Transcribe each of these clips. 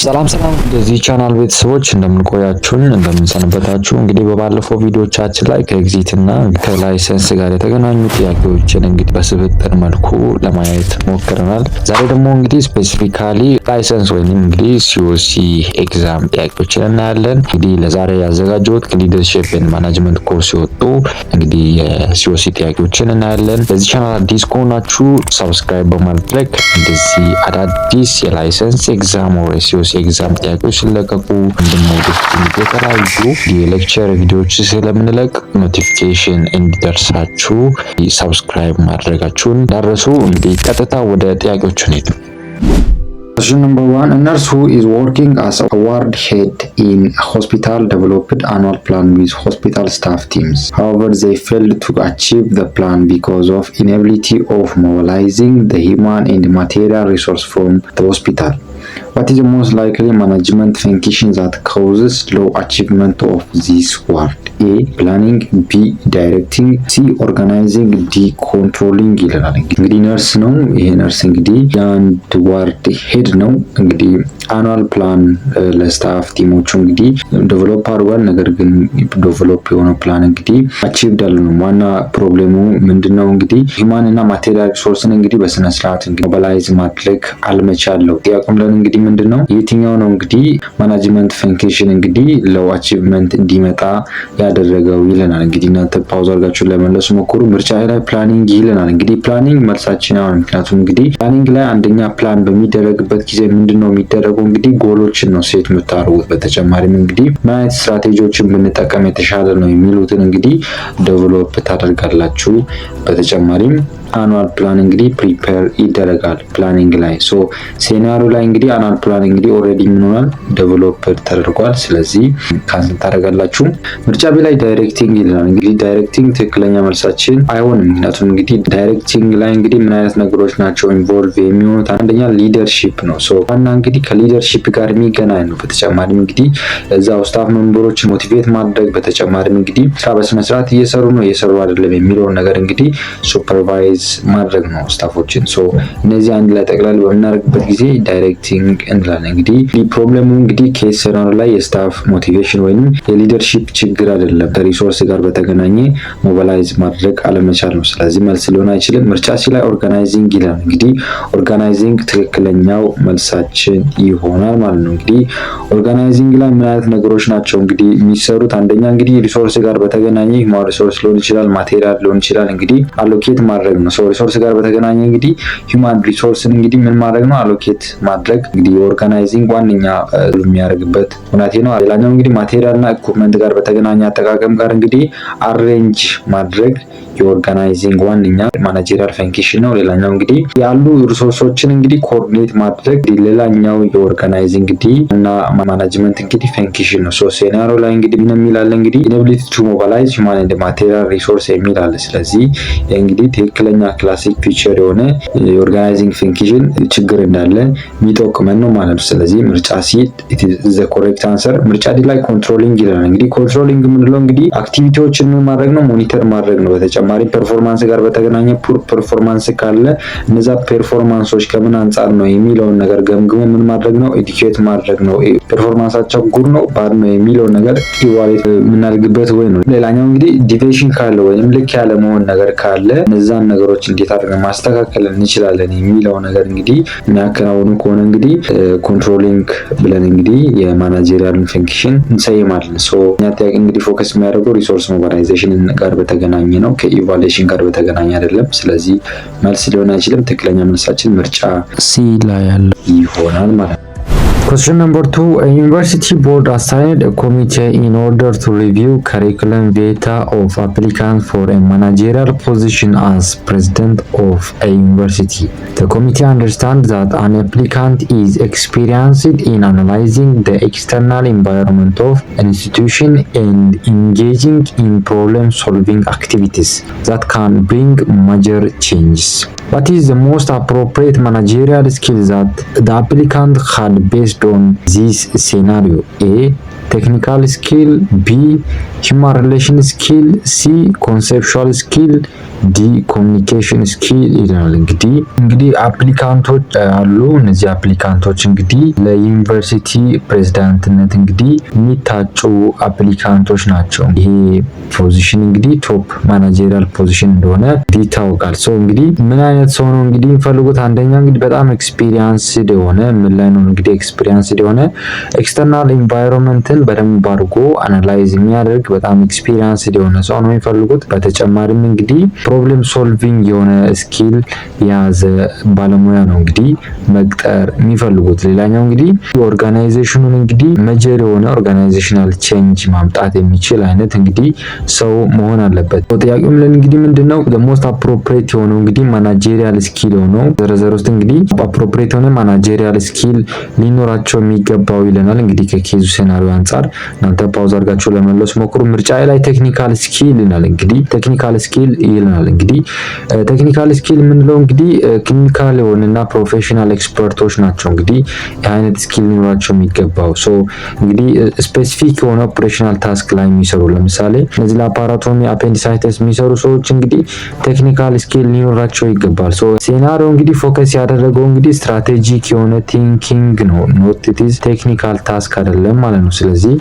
ሰላም ሰላም የዚህ ቻናል ቤተሰቦች፣ እንደምን ቆያችሁን፣ እንደምን ሰነበታችሁ። እንግዲህ በባለፈው ቪዲዮቻችን ላይ ከ exit እና ከ license ጋር የተገናኙ ጥያቄዎችን እንግዲህ በስብጥር መልኩ ለማየት ሞክረናል። ዛሬ ደግሞ እንግዲህ specifically license ወይም እንግዲህ COC exam ጥያቄዎችን እናያለን። እንግዲህ ለዛሬ ያዘጋጀሁት ከ leadership and management course የወጡ እንግዲህ የ COC ጥያቄዎችን እናያለን። ለዚህ ቻናል አዲስ ከሆናችሁ subscribe በማድረግ እንደዚህ አዳዲስ የ license exam or የ COC exam ጥያቄዎች ሲለቀቁ እንድንወደፊት የተለያዩ የ lecture ቪዲዮዎች ስለምንለቅ notification እንዲደርሳችሁ subscribe ማድረጋችሁን እንዳትረሱ። እንግዲህ ቀጥታ ወደ ጥያቄዎቹ እንሂድ። Question number one, a nurse who is working as a ward head in a hospital developed annual plan with hospital staff teams. However, they failed to achieve the plan because of inability of mobilizing the human and material resource from the hospital. What is the most likely management function that causes low achievement of this ward? A. Planning. B. Directing. C. Organizing. D. Controlling ይለናል። እንግዲህ ነርስ ነው። ይሄ ነርስ እንግዲህ የአንድ ward head ነው። እንግዲህ annual plan ለ staff team ኦቹ እንግዲህ develop አድርጓል። ነገር ግን develop የሆነው ፕላን እንግዲህ achieved አልሆነም። ዋና problem ኡ ምንድነው? እንግዲህ human እና material resource ን እንግዲህ በስነ ስርዓት እንግዲህ mobilize ማድረግ አለመቻል ነው። ጥያቄው ብለን እንግዲህ ምንድን ነው፣ የትኛው ነው እንግዲህ management function እንግዲህ low achievement እንዲመጣ ያደረገው ይለናል። እንግዲህ እናንተ pause አድርጋችሁ ለመመለስ ሞክሩ። ምርጫ ላይ planning ይለናል። እንግዲህ planning መልሳችን አይሆንም። ምክንያቱም እንግዲህ planning ላይ አንደኛ ፕላን በሚደረግበት ጊዜ ምንድን ነው የሚደረገው? እንግዲህ ጎሎችን ነው set የምታደርጉት። በተጨማሪም እንግዲህ ምን አይነት ስትራቴጂዎችን ብንጠቀም የተሻለ ነው የሚሉትን እንግዲህ develop ታደርጋላችሁ። በተጨማሪም annual plan እንግዲህ prepare ይደረጋል planning ላይ። So scenario ላይ እንግዲህ annual plan እንግዲህ already ምን ሆኗል? Develop ተደርጓል። ስለዚህ cancel ታደርጋላችሁ። ምርጫ B ላይ directing ይላል። እንግዲህ directing ትክክለኛ መልሳችን አይሆንም። ምክንያቱም እንግዲህ directing ላይ እንግዲህ ምን አይነት ነገሮች ናቸው involve የሚሆኑት? አንደኛ leadership ነው። So ዋና እንግዲህ ከ leadership ጋር የሚገናኝ ነው። በተጨማሪም እንግዲህ እዛው staff member ኦችን motivate ማድረግ፣ በተጨማሪም እንግዲህ ስራ በስነስርዓት እየሰሩ ነው፣ እየሰሩ አይደለም የሚለውን ነገር እንግዲህ supervise ማድረግ ነው staff ኦችን። So እነዚህ አንድ ላይ ጠቅላላ በምናደርግበት ጊዜ directing እንላለን። እንግዲህ problem ኡ እንግዲህ case scenario ላይ የ staff motivation ወይም የ leadership ችግር አይደለም፣ ከ resource ጋር በተገናኘ mobilize ማድረግ አለመቻል ነው። ስለዚህ መልስ ሊሆን አይችልም። ምርጫ C ላይ organizing ይላል። እንግዲህ organizing ትክክለኛው መልሳችን ይሆናል ማለት ነው። እንግዲህ organizing ላይ ምን አይነት ነገሮች ናቸው እንግዲህ የሚሰሩት? አንደኛ እንግዲህ resource ጋር በተገናኘ human resource ሊሆን ይችላል፣ material ሊሆን ይችላል። እንግዲህ allocate ማድረግ ነው። So resource ጋር በተገናኘ እንግዲህ human resource ን እንግዲህ ምን ማድረግ ነው? Allocate ማድረግ እንግዲህ የ organizing ዋነኛ የሚያደርግበት ሁናቴ ነው። ሌላኛው እንግዲህ material እና equipment ጋር በተገናኘ አጠቃቀም ጋር እንግዲህ arrange ማድረግ የ organizing ዋነኛ managerial function ነው። ሌላኛው እንግዲህ ያሉ resource ኦችን እንግዲህ coordinate ማድረግ ሌላኛው የ organizing እንግዲህ እና management እንግዲህ function ነው። So scenario ላይ እንግዲህ ምን የሚል አለ? እንግዲህ inability to mobilize human and material resource የሚል አለ። ስለዚህ እንግዲህ ትክክለኛ classic feature የሆነ የ organizing function ችግር እንዳለ የሚጠቁመን ነው ማለት ነው። ስለዚህ ምርጫ C the correct answer። ምርጫ D ላይ controlling ይላል። እንግዲህ controlling የምንለው እንግዲህ activity ዎችን ምን ማድረግ ነው? Monitor ማድረግ ነው። በተጨማሪም performance ጋር በተገናኘ poor performance ካለ እነዛ performance ኦች ከምን አንጻር ነው የሚለውን ነገር ገምግሞ ምን ማድረግ ነው? Educate ማድረግ ነው። Performance ኣቸው good ነው፣ bad ነው የሚለውን ነገር evaluate የምናደርግበት way ነው። ሌላኛው እንግዲህ deviation ካለ ወይም ልክ ያለ መሆን ነገር ካለ እነዛን ነገሮች እንዴት አድርገን ማስተካከል እንችላለን የሚለው ነገር እንግዲህ የሚያከናውኑ ከሆነ እንግዲህ controlling ብለን እንግዲህ የ managerial function እንሰይማለን። So እኛ ጥያቄ እንግዲህ focus የሚያደርገው resource mobilization ጋር በተገናኘ ነው፣ ከ evaluation ጋር በተገናኘ አይደለም። ስለዚህ መልስ ሊሆን አይችልም። ትክክለኛ መልሳችን ምርጫ C ላይ ያለው ይሆናል ማለት ነው። Question number two. A university board assigned a committee in order to review curriculum vitae of applicants for a managerial position as president of a university. The committee understands that an applicant is experienced in analyzing the external environment of an institution and engaging in problem solving activities that can bring major changes. What is the most appropriate managerial skill that the applicant had based on this scenario? A. Technical skill፣ B human relation skill፣ C conceptual skill፣ D communication skill ይለናል። እንግዲህ applicant ኦች አሉ። እነዚህ applicant ኦች እንግዲህ ለዩኒቨርሲቲ ፕሬዝዳንትነት እንግዲህ የሚታጩ applicant ኦች ናቸው። ይሄ position እንግዲህ top managerial position እንደሆነ ይታወቃል። So እንግዲህ ምን አይነት ሰው ነው እንግዲህ የሚፈልጉት? አንደኛ እንግዲህ በጣም experienced የሆነ፣ ምን ላይ ነው እንግዲህ experienced የሆነ፣ external environment ን በደንብ አድርጎ analyze የሚያደርግ በጣም experienced የሆነ ሰው ነው የሚፈልጉት። በተጨማሪም እንግዲህ problem solving የሆነ skill የያዘ ባለሙያ ነው እንግዲህ መቅጠር የሚፈልጉት። ሌላኛው እንግዲህ organization ኑን እንግዲህ major የሆነ organizational change ማምጣት የሚችል አይነት እንግዲህ ሰው መሆን አለበት። ጥያቄው ምን እንግዲህ ምንድነው most appropriate የሆነው እንግዲህ managerial skill የሆነው ዘረዘር ውስጥ እንግዲህ appropriate የሆነ managerial skill ሊኖራቸው የሚገባው ይለናል። እንግዲህ ከ case ኡ scenario አንጻር እናንተ pause አድርጋችሁ ለመመለስ ሞክሩ። ምርጫ ላይ technical skill ይላል። እንግዲህ technical skill ይለናል። እንግዲህ technical skill የምንለው እንግዲህ clinical የሆነና professional expert ኦች ናቸው እንግዲህ የአይነት skill ሊኖራቸው የሚገባው። So እንግዲህ specific የሆነ operational task ላይ የሚሰሩ፣ ለምሳሌ እነዚህ laparotomy፣ appendicitis የሚሰሩ ሰዎች እንግዲህ technical skill ሊኖራቸው ይገባል። So scenario እንግዲህ focus ያደረገው እንግዲህ strategic የሆነ thinking ነው፣ not it technical task አይደለም ማለት ነው። ስለዚህ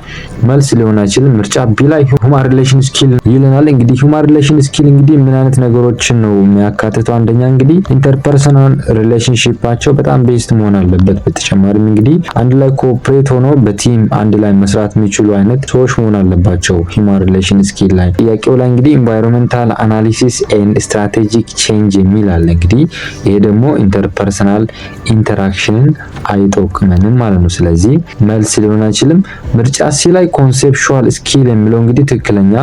መልስ ሊሆን አይችልም። ምርጫ B ላይ human relation skill ይለናል። እንግዲህ human relation skill እንግዲህ ምን አይነት ነገሮችን ነው የሚያካትተው? አንደኛ እንግዲህ interpersonal relationship ኣቸው በጣም best መሆን አለበት። በተጨማሪም እንግዲህ አንድ ላይ cooperate ሆኖ በ team አንድ ላይ መስራት የሚችሉ አይነት ሰዎች መሆን አለባቸው human relation skill ላይ። ጥያቄው ላይ እንግዲህ environmental analysis and strategic change የሚል አለ። እንግዲህ ይሄ ደግሞ interpersonal interaction ን አይጠቅመንም ማለት ነው። ስለዚህ መልስ ሊሆን አይችልም። ምርጫ C ላይ conceptual skill የሚለው እንግዲህ ትክክለኛ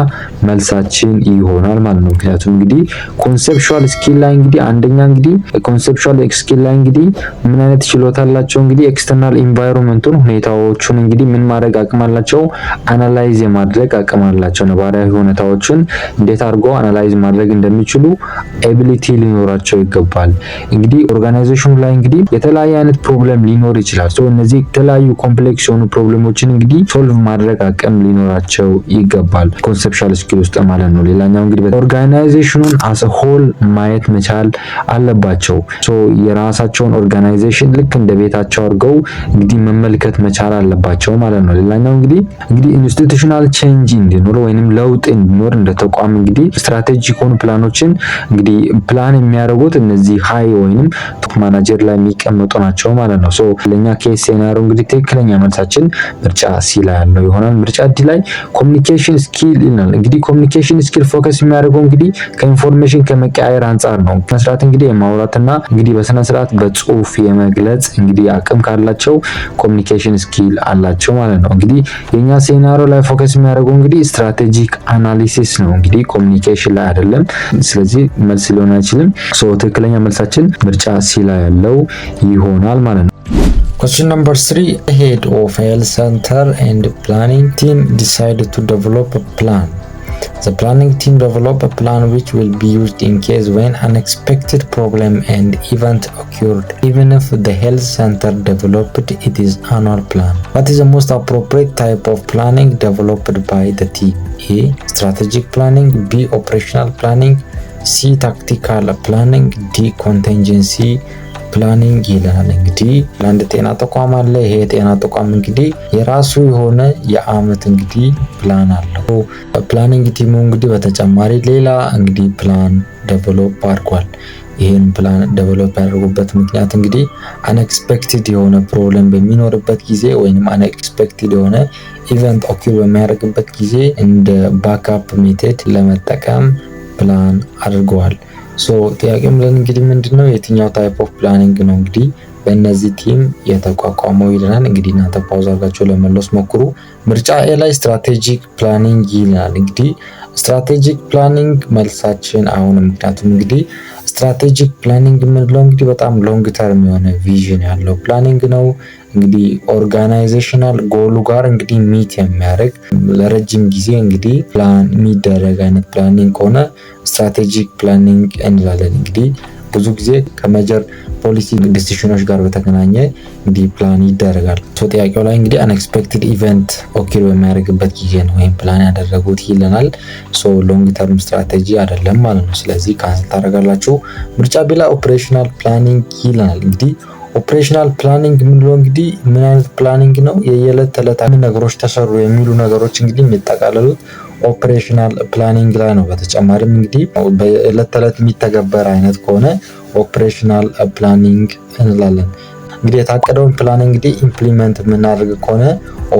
መልሳችን ይሆናል ማለት ነው። ምክንያቱም እንግዲህ conceptual skill ላይ እንግዲህ አንደኛ እንግዲህ conceptual skill ላይ እንግዲህ ምን አይነት ችሎታ አላቸው? እንግዲህ external environment ኡን፣ ሁኔታዎቹን እንግዲህ ምን ማድረግ አቅም አላቸው? Analyze የማድረግ አቅም አላቸው። ነባራዊ ሁኔታዎችን እንዴት አድርጎ analyze ማድረግ እንደሚችሉ ability ሊኖራቸው ይገባል። እንግዲህ organization ኑ ላይ እንግዲህ የተለያየ አይነት problem ሊኖር ይችላል። So እነዚህ የተለያዩ complex የሆኑ problem ኦችን እንግዲህ solve ማድረግ አቅም ሊኖራቸው ይገባል conceptual skill ውስጥ ማለት ነው። ሌላኛው እንግዲህ organization ኑን as whole ማየት መቻል አለባቸው። So የራሳቸውን organization ልክ እንደ ቤታቸው አድርገው እንግዲህ መመልከት መቻል አለባቸው ማለት ነው። ሌላኛው እንግዲህ institutional change እንዲኖር ወይንም ለውጥ እንዲኖር እንደ ተቋም እንግዲህ strategic የሆኑ ፕላኖችን እንግዲህ ፕላን የሚያደርጉት እነዚህ high ወይንም top manager ላይ የሚቀመጡ ናቸው ማለት ነው። So ለኛ case scenario እንግዲህ ትክክለኛ መልሳችን ምርጫ C ላይ ያለው ይሆናል። ምርጫ D ላይ communication skill ይላል። እንግዲህ communication skill focus የሚያደርገው እንግዲህ ከ information ከመቀያየር አንጻር ነው። መስራት እንግዲህ የማውራትና እንግዲህ በስነ ስርዓት በጽሁፍ የመግለጽ እንግዲህ አቅም ካላቸው communication skill አላቸው ማለት ነው። እንግዲህ የኛ scenario ላይ focus የሚያደርገው እንግዲህ strategic analysis ነው፣ እንግዲህ communication ላይ አይደለም። ስለዚህ መልስ ሊሆን አይችልም። So ትክክለኛ መልሳችን ምርጫ C ላይ ያለው ይሆናል ማለት ነው። Question number three. Head of health center and planning team decided to develop a plan. The planning team developed a plan which will be used in case when unexpected problem and event occurred, even if the health center developed its annual plan. What is the most appropriate type of planning developed by the team? A. Strategic planning. B. Operational planning. C. Tactical planning. D. Contingency planning ይለናል። እንግዲህ ለአንድ ጤና ተቋም አለ። ይሄ የጤና ተቋም እንግዲህ የራሱ የሆነ የአመት እንግዲህ ፕላን አለው። Planning team ኡ እንግዲህ በተጨማሪ ሌላ እንግዲህ plan develop አድርጓል። ይህን plan develop ያደረጉበት ምክንያት እንግዲህ unexpected የሆነ problem በሚኖርበት ጊዜ ወይም unexpected የሆነ event occur በሚያደርግበት ጊዜ እንደ backup method ለመጠቀም ፕላን አድርገዋል። So ጥያቄው ብለን እንግዲህ ምንድነው የትኛው type of planning ነው እንግዲህ በእነዚህ team የተቋቋመው ይለናል። እንግዲህ እናንተ pause አድርጋችሁ ለመመለስ ሞክሩ። ምርጫ A ላይ strategic planning ይለናል። እንግዲህ strategic planning መልሳችን አይሆንም። ምክንያቱም እንግዲህ strategic planning የምንለው እንግዲህ በጣም long term የሆነ vision ያለው planning ነው። እንግዲህ organizational goal ኡ ጋር እንግዲህ meet የሚያደርግ፣ ለረጅም ጊዜ እንግዲህ ፕላን የሚደረግ አይነት planning ከሆነ strategic planning እንላለን። እንግዲህ ብዙ ጊዜ ከ major policy decision ኖች ጋር በተገናኘ እንግዲህ ፕላን ይደረጋል። ጥያቄው ላይ እንግዲህ unexpected event occur በሚያደርግበት ጊዜ ነው ወይም ፕላን ያደረጉት ይለናል። So long term strategy አይደለም ማለት ነው። ስለዚህ cancel ታደርጋላችሁ። ምርጫ B ላይ operational planning ይለናል። እንግዲህ operational planning የምንለው እንግዲህ ምን አይነት planning ነው? የየዕለት ተዕለት ምን ነገሮች ተሰሩ የሚሉ ነገሮች እንግዲህ የሚጠቃለሉት operational planning ላይ ነው። በተጨማሪም እንግዲህ በዕለት ተዕለት የሚተገበር አይነት ከሆነ operational planning እንላለን። እንግዲህ የታቀደውን ፕላን እንግዲህ implement የምናደርግ ከሆነ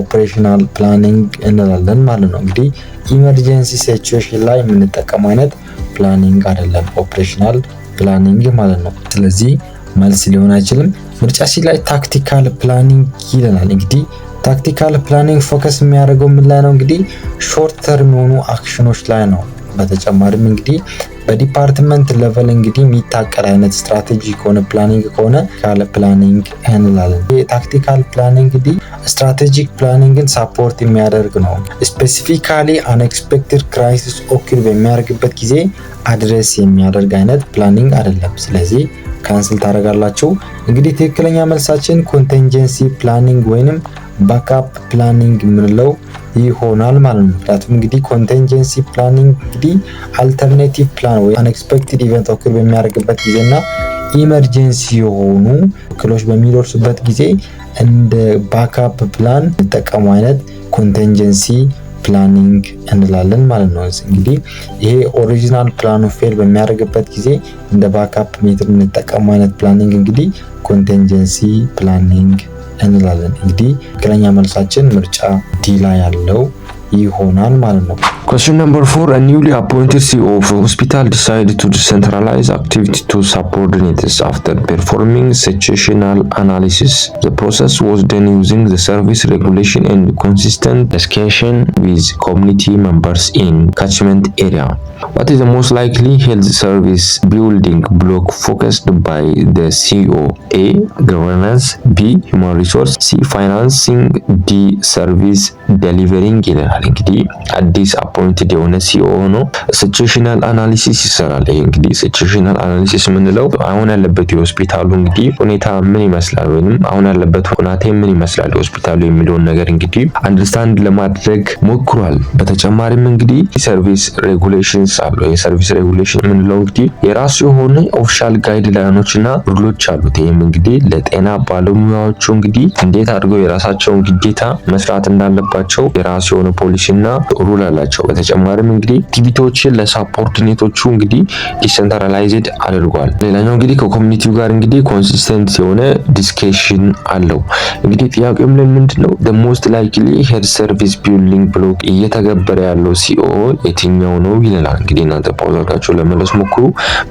operational planning እንላለን ማለት ነው። እንግዲህ emergency situation ላይ የምንጠቀመው አይነት planning አይደለም operational planning ማለት ነው። ስለዚህ መልስ ሊሆን አይችልም። ምርጫ C ላይ tactical planning ይለናል። እንግዲህ tactical planning focus የሚያደርገው ምን ላይ ነው? እንግዲህ short term የሆኑ action ኖች ላይ ነው። በተጨማሪም እንግዲህ በ department level እንግዲህ የሚታቀድ አይነት ስትራቴጂ ከሆነ፣ planning ከሆነ tactical planning እንላለን። የ tactical planning እንግዲህ strategic planning ን support የሚያደርግ ነው። Specifically unexpected crisis occur በሚያደርግበት ጊዜ address የሚያደርግ አይነት planning አይደለም። ስለዚህ cancel ታደርጋላችሁ። እንግዲህ ትክክለኛ መልሳችን contingency planning ወይንም backup planning የምንለው ይሆናል ማለት ነው። ምክንያቱም እንግዲህ contingency planning እንግዲህ alternative plan ወይ unexpected event occur በሚያደርግበት ጊዜና emergency የሆኑ እክሎች በሚደርሱበት ጊዜ እንደ backup plan የምንጠቀመው አይነት contingency planning እንላለን ማለት ነው። እንግዲህ ይሄ original plan ኑ fail በሚያደርግበት ጊዜ እንደ backup method የምንጠቀመው አይነት planning እንግዲህ contingency planning እንላለን። እንግዲህ ትክክለኛ መልሳችን ምርጫ D ላይ ያለው ይሆናል ማለት ነው። Question number four: A newly appointed CEO of a hospital decided to decentralize activity to subordinates after performing situational analysis. The process was done using the service regulation and consistent discussion with community members in catchment area. What is the most likely health service building block focused by the CEO? A. Governance. B. Human resource. C. Financing. D. Service delivering ይለናል። እንግዲህ አዲስ appointed የሆነ CEO ሆኖ situational analysis ይሰራል። ይሄ እንግዲህ situational analysis የምንለው አሁን ያለበት የሆስፒታሉ እንግዲህ ሁኔታ ምን ይመስላል ወይም አሁን ያለበት ሁናቴ ምን ይመስላል የሆስፒታሉ የሚለውን ነገር እንግዲህ understand ለማድረግ ሞክሯል። በተጨማሪም እንግዲህ service regulations አሉ። የ service regulation የምንለው እንግዲህ የራሱ የሆነ official guideline ኖች እና rule ኦች አሉት። ይህም እንግዲህ ለጤና ባለሙያዎቹ እንግዲህ እንዴት አድርገው የራሳቸውን ግዴታ መስራት እንዳለባቸው የራሱ የሆነ ፖሊሲ እና rule አላቸው። በተጨማሪም እንግዲህ activity ዎችን ለ subordinate ኦቹ እንግዲህ decentralized አድርጓል። ሌላኛው እንግዲህ ከ community ው ጋር እንግዲህ consistent የሆነ discussion አለው። እንግዲህ ጥያቄውም ላይ ምንድን ነው? Most likely health service building block እየተገበረ ያለው CEO የትኛው ነው ይለናል። እንግዲህ እናንተ pause አድርጋችሁ ለመመለስ ሞክሩ።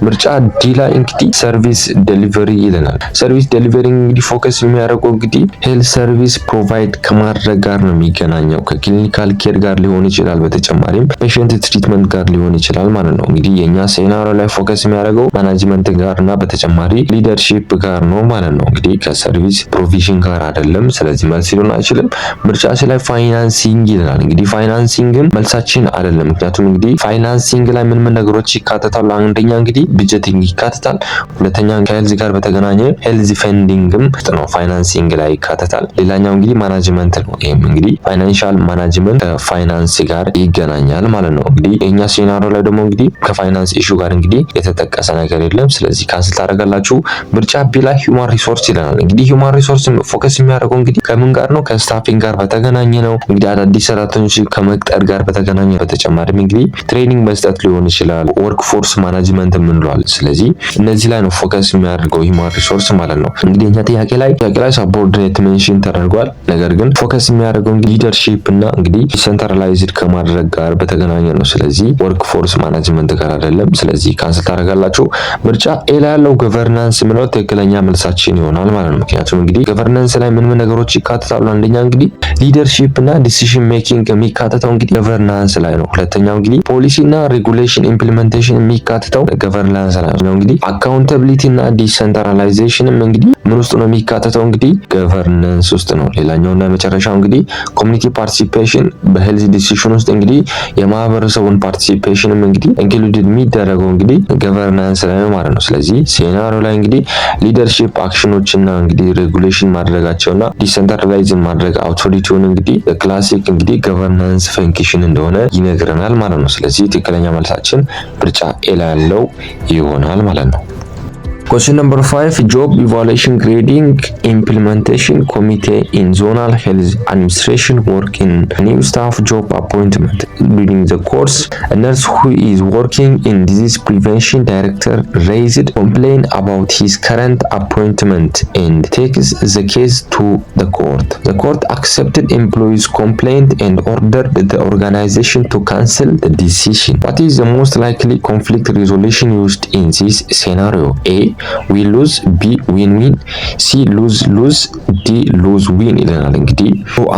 ምርጫ D ላይ እንግዲህ service delivery ይለናል። Service delivery እንግዲህ focus የሚያደርገው እንግዲህ health service provide ከማድረግ ጋር ነው የሚገናኘው፣ ከ clinical care ጋር ሊሆን ይችላል። በተጨማሪም patient treatment ጋር ሊሆን ይችላል ማለት ነው። እንግዲህ የኛ scenario ላይ focus የሚያደርገው management ጋር እና በተጨማሪ leadership ጋር ነው ማለት ነው። እንግዲህ ከ service provision ጋር አይደለም። ስለዚህ መልስ ሊሆን አይችልም። ምርጫ C ላይ financing ይለናል። እንግዲህ financing ም መልሳችን አይደለም። ምክንያቱም እንግዲህ financing ላይ ምን ምን ነገሮች ይካተታሉ? አንደኛ እንግዲህ budgeting ይካተታል። ሁለተኛ ከ health ጋር በተገናኘ health funding ም ነው financing ላይ ይካተታል። ሌላኛው እንግዲህ management ነው። ይህም እንግዲህ financial management ከ finance ጋር ይገናኛል ማለት ነው። እንግዲህ የኛ scenario ላይ ደግሞ እንግዲህ ከ finance issue ጋር እንግዲህ የተጠቀሰ ነገር የለም። ስለዚህ cancel ታደርጋላችሁ። ምርጫ B ላይ human resource ይለናል። እንግዲህ human resource focus የሚያደርገው እንግዲህ ከምን ጋር ነው? ከ staffing ጋር በተገናኘ ነው። እንግዲህ አዳዲስ ሰራተኞች ከመቅጠር ጋር በተገናኘ፣ በተጨማሪም እንግዲህ training መስጠት ሊሆን ይችላል። Workforce management የምንለዋል። ስለዚህ እነዚህ ላይ ነው focus የሚያደርገው human resource ማለት ነው። እንግዲህ እኛ ጥያቄ ላይ subordinate mention ተደርጓል። ነገር ግን focus የሚያደርገው leadership እና እንግዲህ decentralized ከማድረግ ጋር በተገናኘ ነው። ስለዚህ workforce management ጋር አይደለም። ስለዚህ cancel ታደርጋላችሁ። ምርጫ A ላይ ያለው governance የሚለው ትክክለኛ መልሳችን ይሆናል ማለት ነው። ምክንያቱም እንግዲህ governance ላይ ምን ምን ነገሮች ይካተታሉ? አንደኛ እንግዲህ leadership እና decision making የሚካተተው እንግዲህ governance ላይ ነው። ሁለተኛው እንግዲህ ፖሊሲ እና regulation implementation የሚካተተው governance ላይ ነው። እንግዲህ accountability እና decentralization ም እንግዲህ ምን ውስጥ ነው የሚካተተው? እንግዲህ governance ውስጥ ነው። ሌላኛው እና የመጨረሻው እንግዲህ community participation በ health decision ውስጥ እንግዲህ የማህበረሰቡን participation ም እንግዲህ included የሚደረገው እንግዲህ governance ላይ ነው ማለት ነው። ስለዚህ scenario ላይ እንግዲህ leadership action ኖችና እንግዲህ regulation ማድረጋቸውና decentralize ማድረግ authority ውን እንግዲህ classic እንግዲህ governance function እንደሆነ ይነግረናል ማለት ነው። ስለዚህ ትክክለኛ መልሳችን ምርጫ A ላይ ያለው ይሆናል ማለት ነው። Question number 5: Job evaluation grading implementation committee in zonal health administration work in new staff job appointment. During the course, a nurse who is working in disease prevention director raised complaint about his current appointment and takes the case to the court. The court accepted employee's complaint and ordered the organization to cancel the decision. What is the most likely conflict resolution used in this scenario? A. Win lose, B. Win win, C. Lose lose, D. Lose win ይለናል። እንግዲህ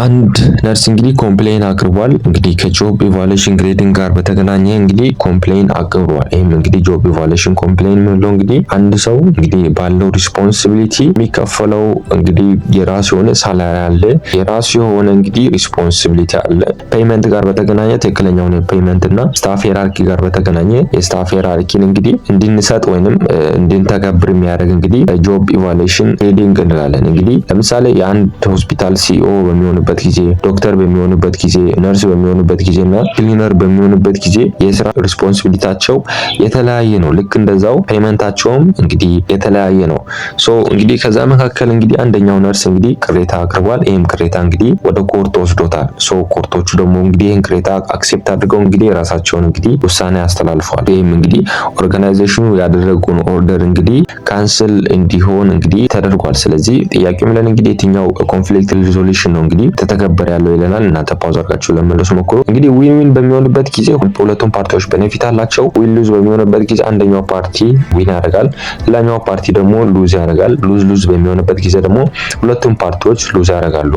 አንድ ነርስ እንግዲህ complain አቅርቧል። እንግዲህ ከ job evaluation grading ጋር በተገናኘ እንግዲህ complain አቅርቧል። ይህም እንግዲህ job evaluation complain የምንለው እንግዲህ አንድ ሰው እንግዲህ ባለው responsibility የሚከፈለው እንግዲህ የራሱ የሆነ salary አለ፣ የራሱ የሆነ እንግዲህ responsibility አለ። Payment ጋር በተገናኘ ትክክለኛውን payment እና staff hierarchy ጋር በተገናኘ የ staff hierarchy ን እንግዲህ እንድንሰጥ ወይንም እንድንተገብር የሚያደርግ እንግዲህ job evaluation grading እንላለን። እንግዲህ ለምሳሌ የአንድ ሆስፒታል CEO በሚሆንበት ጊዜ፣ ዶክተር በሚሆንበት ጊዜ፣ ነርስ በሚሆንበት ጊዜ እና cleaner በሚሆንበት ጊዜ የስራ responsibility ያቸው የተለያየ ነው። ልክ እንደዛው payment ኣቸውም እንግዲህ የተለያየ ነው። So እንግዲህ ከዛ መካከል እንግዲህ አንደኛው ነርስ እንግዲህ ቅሬታ አቅርቧል። ይህም ቅሬታ እንግዲህ ወደ court ወስዶታል። So court ኦቹ ደግሞ እንግዲህ ይህን ቅሬታ accept አድርገው እንግዲህ የራሳቸውን እንግዲህ ውሳኔ አስተላልፈዋል። ይህም እንግዲህ organization ኑ ያደረገውን order እንግዲህ cancel እንዲሆን እንግዲህ ተደርጓል። ስለዚህ ጥያቄው የሚለን እንግዲህ የትኛው conflict resolution ነው እንግዲህ ተተገበረ ያለው ይለናል። እናንተ pause አድርጋችሁ ለመመለስ ሞክሩ። እንግዲህ win win በሚሆንበት ጊዜ ሁለቱም ፓርቲዎች benefit አላቸው። Win lose በሚሆንበት ጊዜ አንደኛው party win ያደርጋል፣ ሌላኛው ፓርቲ ደግሞ lose ያደርጋል። Lose lose በሚሆንበት ጊዜ ደግሞ ሁለቱም party ዎች lose ያደርጋሉ።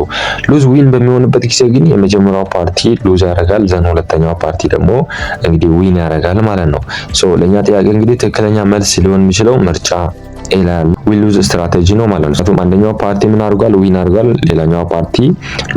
Lose win በሚሆንበት ጊዜ ግን የመጀመሪያው party lose ያደርጋል፣ then ሁለተኛው ፓርቲ ደግሞ እንግዲህ win ያደርጋል ማለት ነው። So ለእኛ ጥያቄ እንግዲህ ትክክለኛ መልስ ሊሆን የሚችለው ምርጫ A ላይ ያለው win lose strategy ነው ማለት ነው። ምክንያቱም አንደኛው ፓርቲ ምን አድርጓል? Win አድርጓል፣ ሌላኛው party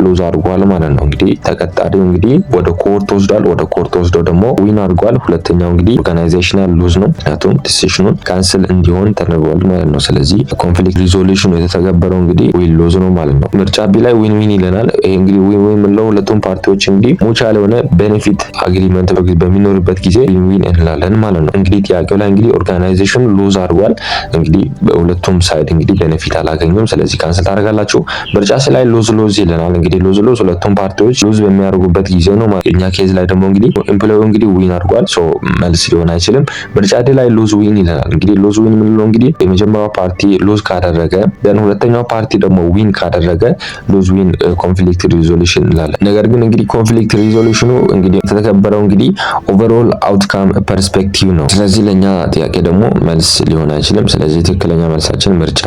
lose አድርጓል ማለት ነው። እንግዲህ ተቀጣሪው እንግዲህ ወደ court ወስዷል። ወደ court ወስዶ ደግሞ win አድርጓል። ሁለተኛው እንግዲህ organizational lose ነው፣ ምክንያቱም decision ኑን cancel እንዲሆን ተደርጓል ማለት ነው። ስለዚህ conflict resolution ኑ የተተገበረው እንግዲህ win lose ነው ማለት ነው። ምርጫ B ላይ win win ይለናል። ይሄ እንግዲህ win win የምንለው ሁለቱም ፓርቲዎች እንግዲህ mutual የሆነ benefit agreement በሚኖርበት ጊዜ win win እንላለን ማለት ነው። እንግዲህ ጥያቄው ላይ እንግዲህ organization ኑ lose አድርጓል። እንግዲህ በሁለቱም side እንግዲህ benefit አላገኙም። ስለዚህ cancel ታደርጋላችሁ። ምርጫ C ላይ lose lose ይለናል። እንግዲህ lose lose ሁለቱም party ዎች lose በሚያደርጉበት ጊዜ ነው። የኛ case ላይ ደግሞ እንግዲህ employee እንግዲህ win አድርጓል። So መልስ ሊሆን አይችልም። ምርጫ D ላይ lose win ይለናል። እንግዲህ lose win የምንለው እንግዲህ የመጀመሪያው party lose ካደረገ then ሁለተኛው ፓርቲ ደግሞ win ካደረገ lose win conflict resolution እንላለን። ነገር ግን እንግዲህ conflict resolution ኑ እንግዲህ የተተገበረው እንግዲህ overall outcome perspective ነው። ስለዚህ ለእኛ ጥያቄ ደግሞ መልስ ሊሆን አይችልም። ስለዚህ ትክክለኛ መልሳችን ምርጫ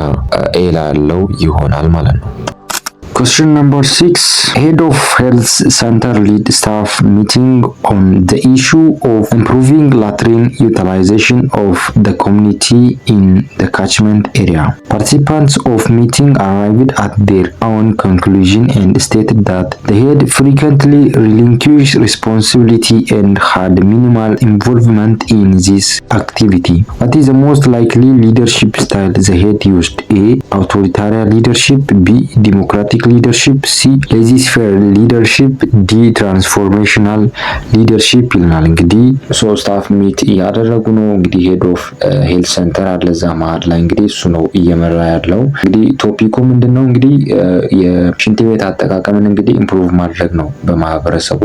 A ላይ ያለው ይሆናል ማለት ነው። Question number 6. Head of Health Center lead staff meeting on the issue of improving latrine utilization of the community in the catchment area. Participants of meeting arrived at their own conclusion and stated that the head frequently relinquished responsibility and had minimal involvement in this activity. What is the most likely leadership style the head used? A. Authoritarian leadership. B. Democratic leadership. C. Laissez-faire leadership. D. Transformational leadership ይለናል። እንግዲህ ሶስት staff meet እያደረጉ ነው። እንግዲህ head of health center አለ እዛ መሀል ላይ፣ እንግዲህ እሱ ነው እየመራ ያለው። እንግዲህ topic ኩ ምንድን ነው? እንግዲህ የሽንት ቤት አጠቃቀምን እንግዲህ improve ማድረግ ነው። በማህበረሰቡ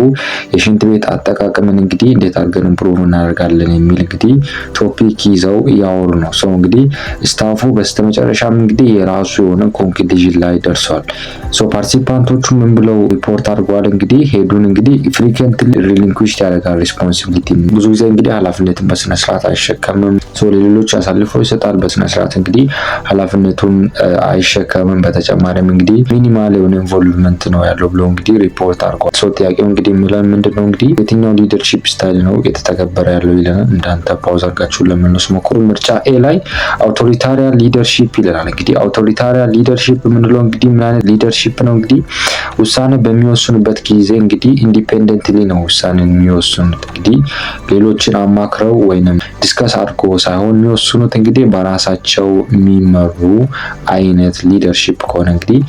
የሽንት ቤት አጠቃቀምን እንግዲህ እንዴት አድርገን improve እናደርጋለን የሚል እንግዲህ topic ይዘው እያወሩ ነው። So እንግዲህ staff ኡ በስተመጨረሻም እንግዲህ የራሱ የሆነ conclusion ላይ ደርሷል። So participant ኦቹ ምን ብለው ሪፖርት አድርገዋል? እንግዲህ head ኡን እንግዲህ frequently relinquish ያደርጋል responsibility፣ ብዙ ጊዜ እንግዲህ ኃላፊነትን በስነስርዓት አይሸከምም። So ለሌሎች አሳልፎ ይሰጣል። በስነስርዓት እንግዲህ ኃላፊነቱን አይሸከምም። በተጨማሪም እንግዲህ minimal የሆነ involvement ነው ያለው ብሎ እንግዲህ ሪፖርት አድርጓል። So ጥያቄው እንግዲህ የሚለን ምንድን ነው? እንግዲህ የትኛው leadership style ነው የተተገበረ ያለው ይለናል። እናንተ pause አድርጋችሁ ለመመለስ ሞክሩ። ምርጫ A ላይ authoritarian leadership ይለናል። እንግዲህ authoritarian leadership የምንለው እንግዲህ ምን አይነት leadership leadership ነው? እንግዲህ ውሳኔ በሚወስኑበት ጊዜ እንግዲህ independently ነው ውሳኔ የሚወስኑት። እንግዲህ ሌሎችን አማክረው ወይንም discuss አድርጎ ሳይሆን የሚወስኑት እንግዲህ በራሳቸው የሚመሩ አይነት leadership ከሆነ እንግዲህ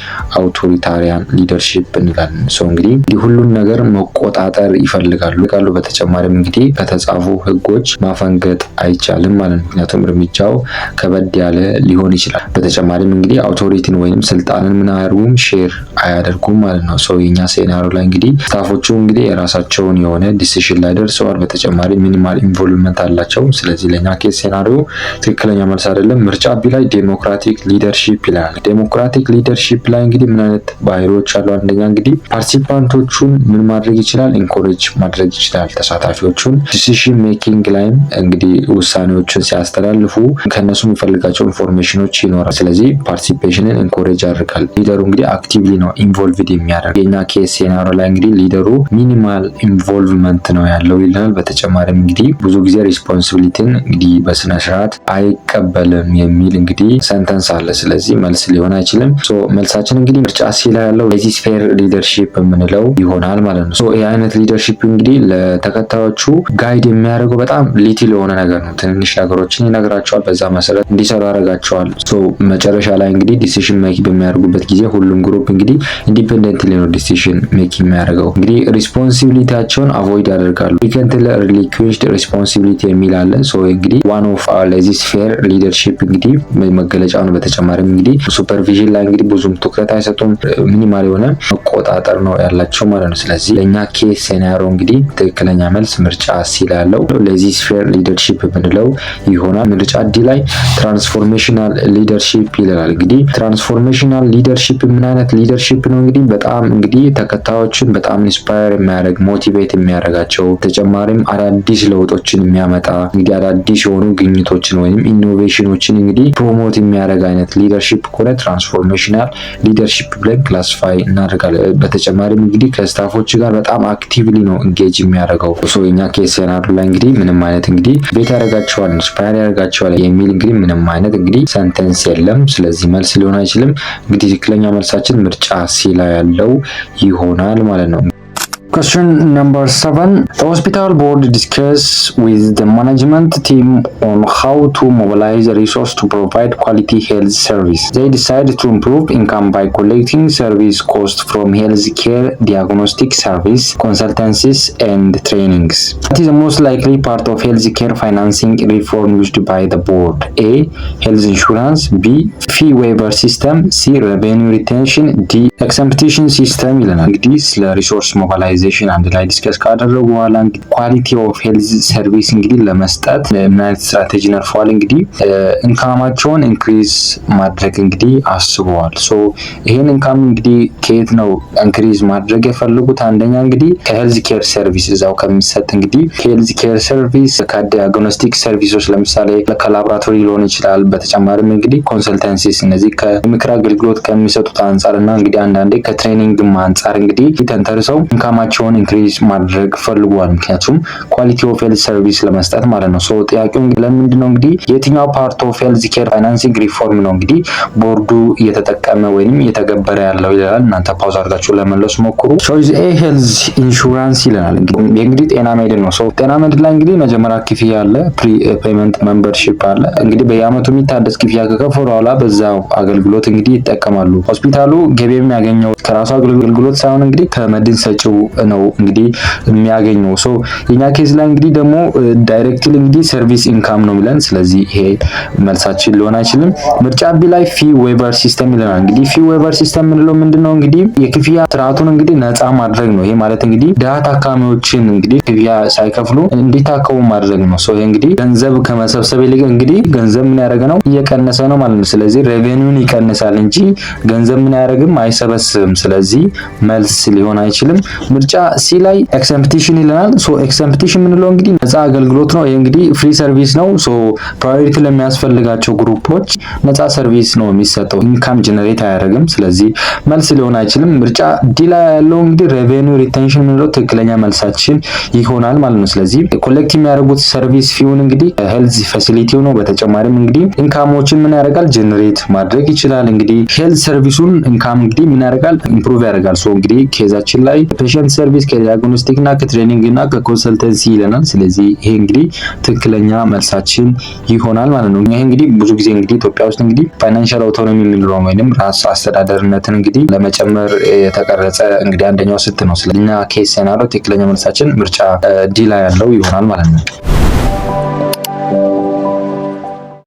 authoritarian leadership እንላለን። So እንግዲህ ሁሉን ነገር መቆጣጠር ይፈልጋሉ። በተጨማሪም እንግዲህ ከተጻፉ ህጎች ማፈንገጥ አይቻልም ማለት ነው። ምክንያቱም እርምጃው ከበድ ያለ ሊሆን ይችላል። በተጨማሪም እንግዲህ authority ን ወይም ስልጣንን ምን አያደርጉም? Share አያደርጉም ማለት ነው። So የኛ scenario ላይ እንግዲህ staff ኦቹ እንግዲህ የራሳቸውን የሆነ decision ላይ ደርሰዋል። በተጨማሪ minimal involvement አላቸው። ስለዚህ ለኛ case scenario ትክክለኛ መልስ አይደለም። ምርጫ B ላይ democratic leadership ይላል። Democratic leadership ላይ እንግዲህ ምን አይነት ባህሪዎች አሉ? አንደኛ እንግዲህ participant ኦቹን ምን ማድረግ ይችላል? Encourage ማድረግ ይችላል ተሳታፊዎቹን። Decision making ላይም እንግዲህ ውሳኔዎችን ሲያስተላልፉ ከእነሱ የሚፈልጋቸው information ኖች ይኖራል። ስለዚህ participation ን encourage ያደርጋል። Leader ኡ እንግዲህ actively ነው involved የሚያደርግ። የኛ case scenario ላይ እንግዲህ leader ኡ minimal involvement ነው ያለው ይለናል። በተጨማሪም እንግዲህ ብዙ ጊዜ responsibility ን እንግዲህ በስነ ስርዓት አይቀበልም የሚል እንግዲህ sentence አለ። ስለዚህ መልስ ሊሆን አይችልም። So መልሳችን እንግዲህ ምርጫ C ላይ ያለው laissez-faire leadership የምንለው ይሆናል ማለት ነው። So ይህ አይነት leadership እንግዲህ ለተከታዮቹ guide የሚያደርገው በጣም little የሆነ ነገር ነው። ትንንሽ ነገሮችን ይነግራቸዋል። በዛ መሰረት እንዲሰሩ ያደርጋቸዋል። So መጨረሻ ላይ እንግዲህ decision make በሚያደርጉበት ጊዜ ሁሉም group እንግዲህ independently ነው decision make የሚያደርገው። እንግዲህ responsibility ያቸውን avoid ያደርጋሉ። Frequently relinquished responsibility የሚል አለ። So እንግዲህ one of laissez-faire leadership እንግዲህ መገለጫ ነው። በተጨማሪም እንግዲህ supervision ላይ እንግዲህ ብዙም ትኩረት አይሰጡም። Minimal የሆነ መቆጣጠር ነው ያላቸው ማለት ነው። ስለዚህ ለእኛ case scenario እንግዲህ ትክክለኛ መልስ ምርጫ C ላይ ያለው laissez-faire leadership የምንለው ይሆናል። ምርጫ D ላይ transformational leadership ይለናል። እንግዲህ transformational leadership ምን አይነት leadership ነው? እንግዲህ በጣም እንግዲህ ተከታዮችን በጣም inspire የሚያደርግ፣ motivate የሚያደርጋቸው፣ ተጨማሪም አዳዲስ ለውጦችን የሚያመጣ፣ እንግዲህ አዳዲስ የሆኑ ግኝቶችን ወይም innovation ኖችን እንግዲህ promote የሚያደርግ አይነት leadership ከሆነ transformational leadership ብለን classify እናደርጋለን። በተጨማሪም እንግዲህ ከ staff ኦች ጋር በጣም actively ነው engage የሚያደርገው። So የኛ case scenario ላይ እንግዲህ ምንም አይነት እንግዲህ motivate ያደርጋቸዋል፣ inspire ያደርጋቸዋል የሚል እንግዲህ ምንም አይነት እንግዲህ sentence የለም። ስለዚህ መልስ ሊሆን አይችልም። እንግዲህ ትክክለኛ መልሳችን ምርጫ C ላይ ያለው ይሆናል ማለት ነው። Question number seven. The hospital board discuss with the management team on how to mobilize resource to provide quality health service. They decided to improve income by collecting service cost from health care, diagnostic service, consultancies, and trainings. What is the most likely part of health care financing reform used by the board? A. Health insurance. B. Fee waiver system. C. Revenue retention. D. Exemption system ይለናል። እንግዲህ ስለ resource mobilization አንድ ላይ discuss ካደረጉ በኋላ quality of health service እንግዲህ ለመስጠት ምን አይነት ስትራቴጂ ነድፈዋል? እንግዲህ income ኣቸውን increase ማድረግ እንግዲህ አስበዋል። So ይሄን income እንግዲህ ከየት ነው increase ማድረግ የፈለጉት? አንደኛ እንግዲህ ከ health care service፣ እዛው ከሚሰጥ እንግዲህ health care service፣ ከ diagnostic service ኦች ለምሳሌ ከላቦራቶሪ ሊሆን ይችላል። በተጨማሪም እንግዲህ consultancies፣ እነዚህ ከምክር አገልግሎት ከሚሰጡት አንጻር እና እንግዲህ አንዳንዴ ከ training ም አንጻር እንግዲህ ተንተርሰው income ኣቸውን increase ማድረግ ፈልጓል። ምክንያቱም quality of health service ለመስጠት ማለት ነው። So ጥያቄው ለምንድን ነው እንግዲህ የትኛው part of health care financing reform ነው እንግዲህ ቦርዱ እየተጠቀመ ወይም እየተገበረ ያለው ይላል። እናንተ pause አድርጋችሁ ለመመለስ ሞክሩ። Choice A health insurance ይለናል። እንግዲህ ጤና መድን ነው። So ጤና መድን ላይ እንግዲህ መጀመሪያ ክፍያ አለ፣ pre payment membership አለ። እንግዲህ በየአመቱ የሚታደስ ክፍያ ከከፈሉ በኋላ በዛው አገልግሎት እንግዲህ ይጠቀማሉ። ሆስፒታሉ ገቢ የሚያገኘው ከራሱ አገልግሎት ሳይሆን እንግዲህ ከመድን ሰጪው ነው እንግዲህ የሚያገኘው። So የኛ case ላይ እንግዲህ ደግሞ directly እንግዲህ service income ነው ብለን፣ ስለዚህ ይሄ መልሳችን ሊሆን አይችልም። ምርጫ B ላይ fee waiver system ይለናል። እንግዲህ fee waiver system የምንለው ምንድነው? እንግዲህ የክፍያ ስርዓቱን እንግዲህ ነፃ ማድረግ ነው። ይሄ ማለት እንግዲህ ድሃ ታካሚዎችን እንግዲህ ክፍያ ሳይከፍሉ እንዲታከሙ ማድረግ ነው። So ይሄ እንግዲህ ገንዘብ ከመሰብሰብ ይልቅ እንግዲህ ገንዘብ ምን ያደረገ ነው? እየቀነሰ ነው ማለት ነው። ስለዚህ revenue ውን ይቀንሳል እንጂ ገንዘብ ምን አያደርግም? አይሰበስብም። ስለዚህ መልስ ሊሆን አይችልም። ምርጫ ምርጫ C ላይ exemption ይለናል። So exemption የምንለው እንግዲህ ነፃ አገልግሎት ነው። ይሄ እንግዲህ free service ነው። So priority ለሚያስፈልጋቸው group ኦች ነፃ service ነው የሚሰጠው። Income generate አያደርግም። ስለዚህ መልስ ሊሆን አይችልም። ምርጫ D ላይ ያለው እንግዲህ revenue retention የምንለው ትክክለኛ መልሳችን ይሆናል ማለት ነው። ስለዚህ collect የሚያደርጉት service fee ውን እንግዲህ health facility ው ነው። በተጨማሪም እንግዲህ income ኦችን ምን ያደርጋል? Generate ማድረግ ይችላል። እንግዲህ health service ኡን income እንግዲህ ምን ያደርጋል? Improve ያደርጋል። So እንግዲህ case ኣችን ላይ patient service ከ diagnostic እና ከ training እና ከ consultancy ይለናል። ስለዚህ ይሄ እንግዲህ ትክክለኛ መልሳችን ይሆናል ማለት ነው። ይሄ እንግዲህ ብዙ ጊዜ እንግዲህ ኢትዮጵያ ውስጥ እንግዲህ financial autonomy የምንለው ወይንም ራስ አስተዳደርነትን እንግዲህ ለመጨመር የተቀረጸ እንግዲህ አንደኛው ስልት ነው። ስለኛ case scenario ትክክለኛ መልሳችን ምርጫ D ላይ ያለው ይሆናል ማለት ነው።